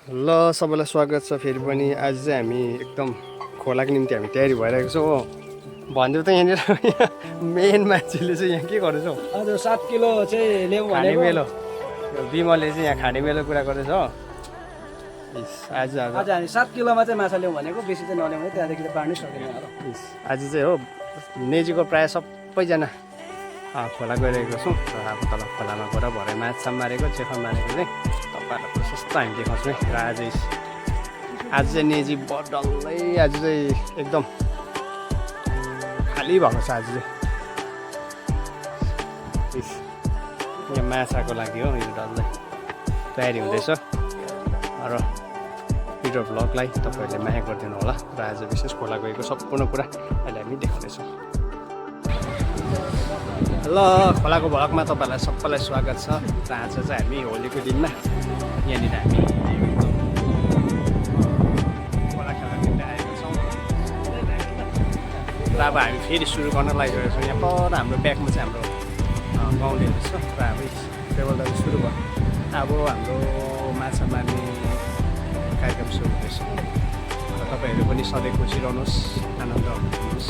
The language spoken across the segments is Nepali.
ल सबैलाई स्वागत छ फेरि पनि। आज चाहिँ हामी एकदम खोलाको निम्ति हामी तयारी भइरहेको छौँ हो। भनिदिउँ त यहाँनिर मेन मान्छेले चाहिँ यहाँ के गर्दैछ हौ? हजुर 7 किलो चाहिँ ल्याउँ खाने भनेको। मेलो बिमलले चाहिँ यहाँ खाने मेलो कुरा गर्दैछ हो। आज हामी 7 किलोमा चाहिँ माछा ल्याउँ भनेको, बेसी चाहिँ नल्याउँ, त्यहाँदेखि त पार्नै सक्दैन होला। आज चाहिँ हो नेजीको प्रायः सबैजना खोला गइरहेको छौँ र अब तल खोलामा गएर भरे माछा मारेको चेखा मारेको चाहिँ तपाईँहरूलाई प्रशस्त हामी देखाउँछौँ है। र आज चाहिँ नेजी डल्लै आज चाहिँ एकदम खाली भएको छ। आज चाहिँ यहाँ माछाको लागि हो, यो डल्लै तयारी हुँदैछ र भिडियो भ्लगलाई तपाईँहरूले माया गरिदिनु होला। र आज विशेष खोला गएको सम्पूर्ण कुरा अहिले हामी देखाउनेछौँ। ल खोलाको भ्लगमा तपाईँहरूलाई सबैलाई स्वागत छ। र आज चाहिँ हामी होलीको दिनमा यहाँनिर हामी खोला खेल्न निम्ति आएको छौँ। र अब हामी फेरि सुरु गर्न लागिरहेको छौँ। यहाँ पर हाम्रो ब्यागमा चाहिँ हाम्रो गाउँलेहरू छ। र अब टेबल दाजु सुरु भयो। अब हाम्रो माछा मार्ने कार्यक्रम सुरु हुँदैछ। र तपाईँहरू पनि सधैँ खुसी रहनुहोस्, आनन्द हुनुहोस्।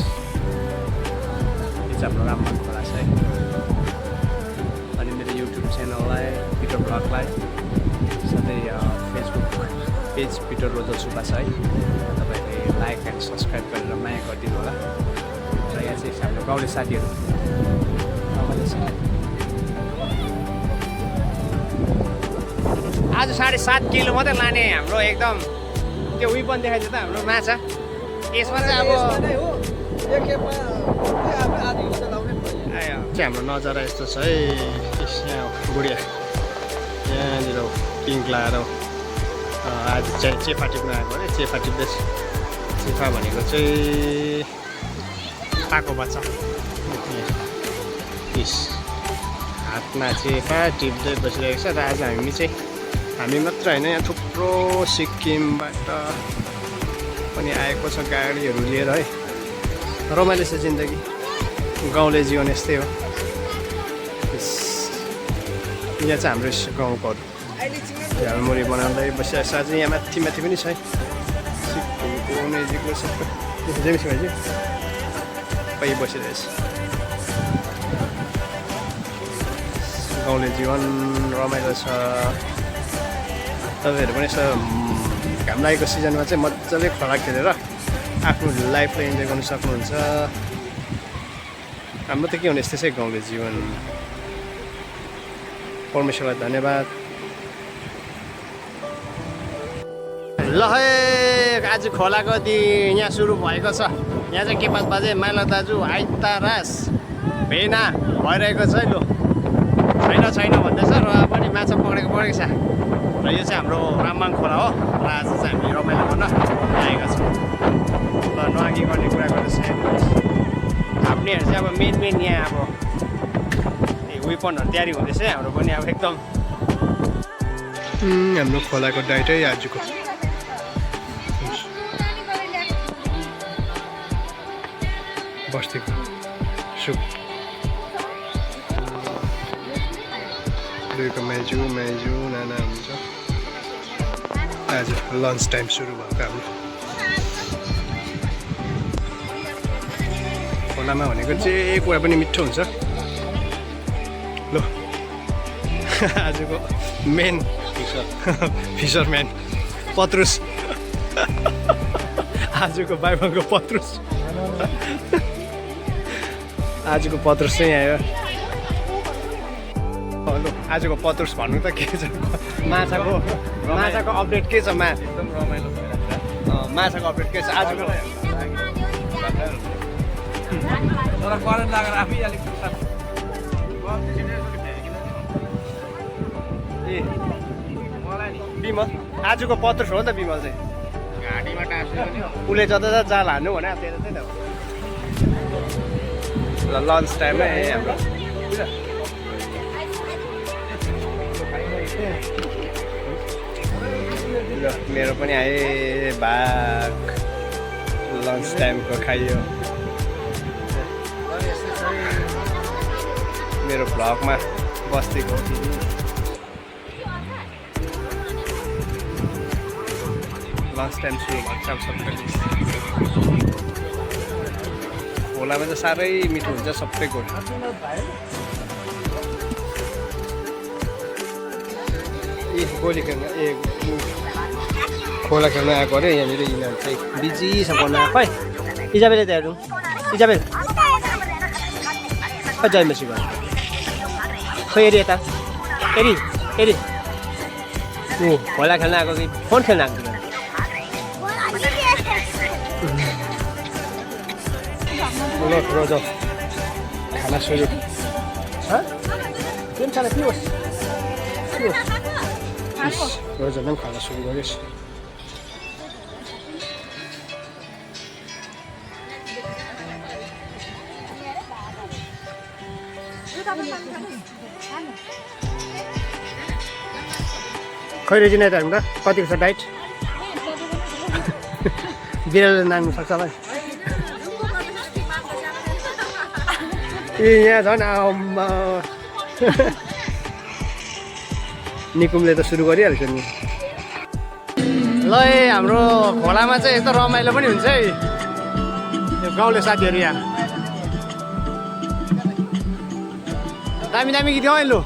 यो चाहिँ हाम्रो राम्रो खोला छ है। अनि मेरो युट्युब च्यानललाई, पिटर ब्लगलाई, साथै Facebook page Peter Rosel Subba छ है। तपाईँहरूले लाइक एन्ड सब्सक्राइब गरेर माया गरिदिनु होला। र यहाँ चाहिँ हाम्रो गाउँले साथीहरू आज 7.5 किलो मात्रै लाने हाम्रो एकदम त्यो उयो पनि देखाइदियो त हाम्रो माछा। यसमा चाहिँ अब चाहिँ हाम्रो नजारा यस्तो छ है। यहाँ बुढिया यहाँनिर पिङ्क लाएर आज चाहिँ चेफा टिप्न आएको अरे। चेफा टिप्दैछ। चेफा भनेको चाहिँ पाको बच्चा। हातमा चेफा टिप्दै बसिरहेको छ। र आज हामी मात्र होइन, यहाँ थुप्रो सिक्किमबाट पनि आएको छ गाडीहरू लिएर है। रमाइलो छ जिन्दगी, गाउँले जीवन यस्तै हो। यहाँ चाहिँ हाम्रो गाउँकोहरू झालमुरी बनाउँदै बसिरहेको छ। आज यहाँ माथि पनि छ है सिक्किमको नजिकको सबै जेमिस भाइ चाहिँ सबै बसिरहेछ। गाउँले जीवन रमाइलो छ। तपाईँहरू पनि यसो घाम लागेको सिजनमा चाहिँ मजाले खोला खेलेर आफ्नो लाइफलाई इन्जोय गर्नु सक्नुहुन्छ। हाम्रो त के हुने यस्तै छ गाउँले जीवन। परमेश्वरलाई धन्यवाद। ल है आज खोलाको दिन यहाँ सुरु भएको छ। यहाँ चाहिँ के पास बाजे माइला दाजु आइतारास भेना भइरहेको छ है। लु छैन भन्दैछ र पनि माछा पक्रेको छ। र यो चाहिँ हाम्रो रामबाङ खोला हो। र आज चाहिँ हामी रमाइलो गर्न लागेका छौँ। ल नआगी गर्ने कुरा गर्दैछ। आफ्नैहरू चाहिँ अब मेन यहाँ अब वेपनहरू तयारी हुँदैछ हाम्रो पनि अब एकदम। हाम्रो खोलाको डाइटै आजको बस्तीको सुप। दुईको माइजू नाना हुन्छ। आज लन्च टाइम सुरु भएको हाम्रो खोलामा भनेको चाहिँ कुरा पनि मिठो हुन्छ। ल आजको मेन फिसरम्यान पत्रुस आजको बाइबलको पत्रुस आजको पत्रुस चाहिँ आयो। ल आजको पत्रुस भन्नु त के छ? माछाको अपडेट के छ? एकदम रमाइलो भइरहेको छ। माछाको अपडेट के छ आजको? तर करेन्ट लागेर आफै अलिक ए बिमल आजको पत्रुस हो नि त। बिमल चाहिँ घाँटीमा टाँस्यो नि उसले जता जाल हान्नु भने त्यता त्यही त हो। ल लन्च टाइममा हाम्रो मेरो पनि आए भाग लन्च टाइमको खाइयो। मेरो भ्लगमा बस्तीको लन्च टाइम सुरु भएको छ अब सबैले खोलामा चाहिँ साह्रै मिठो हुन्छ सबै कुरो गोली खेल्न खोला खेल्न आएको अरे यहाँनिर यिनीहरू चाहिँ बिजी छ बोल्न खै इजाबेलले त हेर्नु इजाबेल खै जयमेसी भयो खै हेरी यता हेरी हेरी खोला खेल्न आएको कि फोन खेल्न आएको ल रोज खाना सुरु के छ के होस् रोजले पनि खाना सुरु गरेछ खै रेजिना त त कतिको छ डाइट बिरालोले नाग्नु सक्छ होला ए यहाँ झन् निकुमले त सुरु गरिहाल्छ नि ल हाम्रो खोलामा चाहिँ यस्तो रमाइलो पनि हुन्छ है यो गाउँले साथीहरू यहाँ दामी दामी गीत गाउँ है लु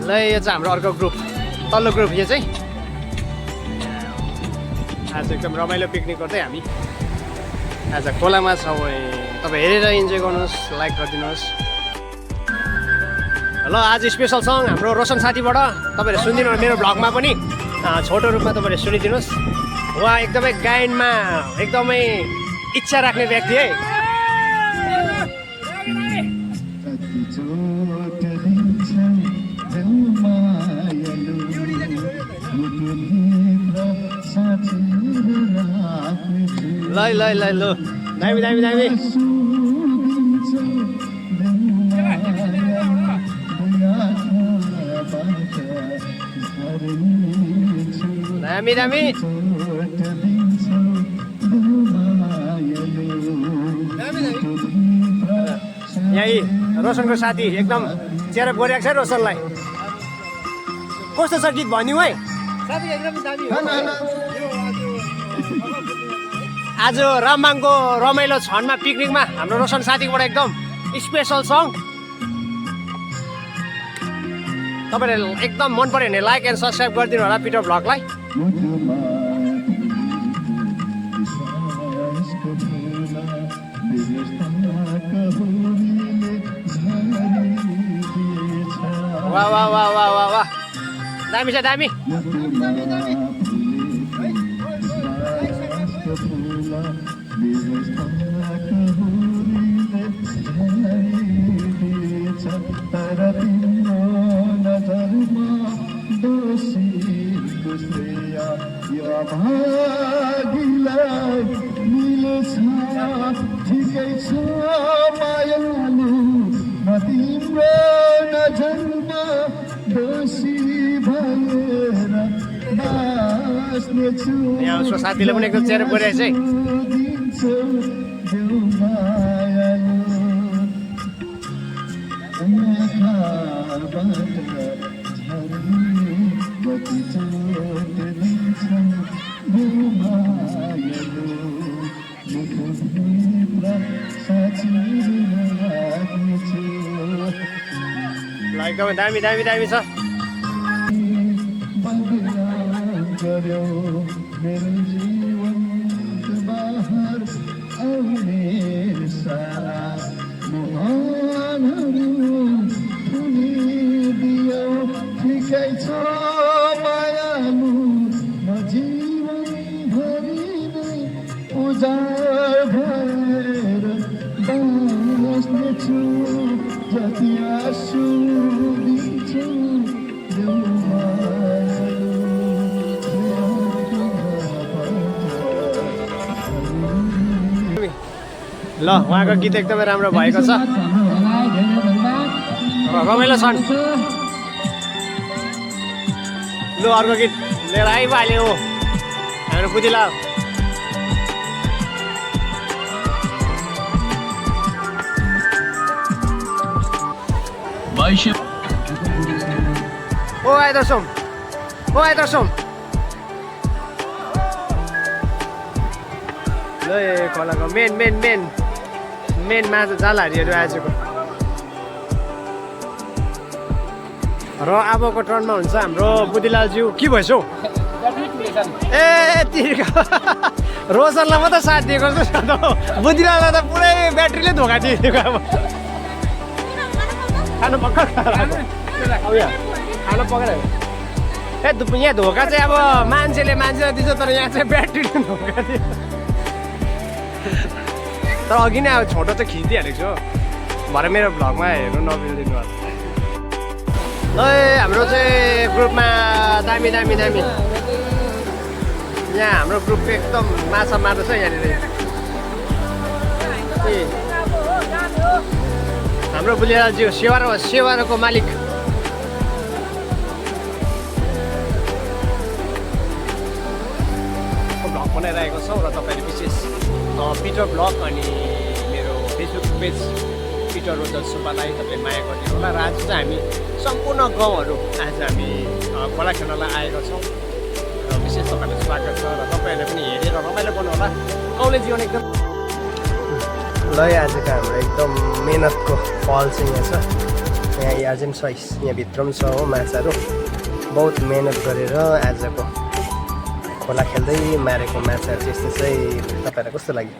ल यो चाहिँ हाम्रो अर्को ग्रुप तल्लो ग्रुप यो चाहिँ आज एकदम रमाइलो पिकनिक गर्दै हामी आज खोलामा छौँ तपाईँ हेरेर इन्जोय गर्नुहोस् लाइक गरिदिनुहोस् ल आज स्पेसल सङ हाम्रो रोशन साथीबाट तपाईँहरूले सुनिदिनु मेरो भ्लगमा पनि छोटो रूपमा तपाईँहरूले सुनिदिनुहोस् उहाँ एकदमै गायनमा एकदमै इच्छा राख्ने व्यक्ति है ल ल ल ल दामी दामी दामी दामी दामी यही रोशनको साथी एकदम चेहरा गोरेको छ रोशनलाई कस्तो छ गीत भन्यौ है आज रामबाङको रमाइलो क्षणमा पिकनिकमा हाम्रो रोशन साथीबाट एकदम स्पेसल सङ तपाईँहरूले एकदम मन पऱ्यो भने लाइक एन्ड सब्सक्राइब गरिदिनु होला पिटर भ्लगलाई वाह वाह वाह वाह वाह वाह दामी छ दामी यहाँ उसको साथीले पनि एकदम चेहरा गरिरहेछ है एकदमै दामी दामी दामी छ मेरो जीवन बाहर आउने सारा मोहनहरू दियो ठिकै छ मायालु म जीवनभरि नै उजाड भएर बाँच्नेछु जति आँसु दिन्छु ल उहाँको गीत एकदमै राम्रो भएको छ रमाइलो छन् लु अर्को गीत लिएर आइहाल्यो हाम्रो बुद्धिला ओ आइदर्सम ल खोलाको मेन माछा जालहारीहरू आजको। र अबको टर्नमा हुन्छ हाम्रो बुद्धिलालज्यू के भएछ हौ ए तिर्का रोशनलाई मात्रै साथ दिएको जस्तो बुद्धिलाललाई त पुरै ब्याट्रीले धोका दिएको अब खानु पक्का खानु पकाएर ए यहाँ धोका चाहिँ अब मान्छेले दिन्छ तर यहाँ चाहिँ ब्याट्रीले धोका दियो तर अघि नै अब छोटो चाहिँ खिचिदिइहालेको छु भरे मेरो भ्लगमा हेर्नु नबिर्दिनु होला ल हाम्रो चाहिँ ग्रुपमा दामी यहाँ हाम्रो ग्रुप एकदम माछा मार्दैछ यहाँनिर हाम्रो बुलियालज्यू सेवारको मालिक भ्लग बनाइरहेको छौँ र तपाईँले विशेष पिटर भ्लग अनि मेरो फेसबुक पेज पिटर रोजर सुब्बालाई तपाईँले माया गरिदिनु होला र आज चाहिँ हामी सम्पूर्ण गाउँहरू आज हामी खोला खेल्नलाई आएका छौँ र विशेष तपाईँलाई स्वागत छ र तपाईँहरूले पनि हेरेर रमाइलो गर्नु होला गाउँले जीवन एकदम ल आजको हाम्रो एकदम मेहनतको फल चाहिँ यहाँ छ यहाँ आज पनि छ यहाँभित्र पनि छ हो माछाहरू बहुत मेहनत गरेर आजको खोला खेल्दै मारेको माछाहरू चाहिँ यस्तो चाहिँ तपाईँहरूलाई कस्तो लाग्यो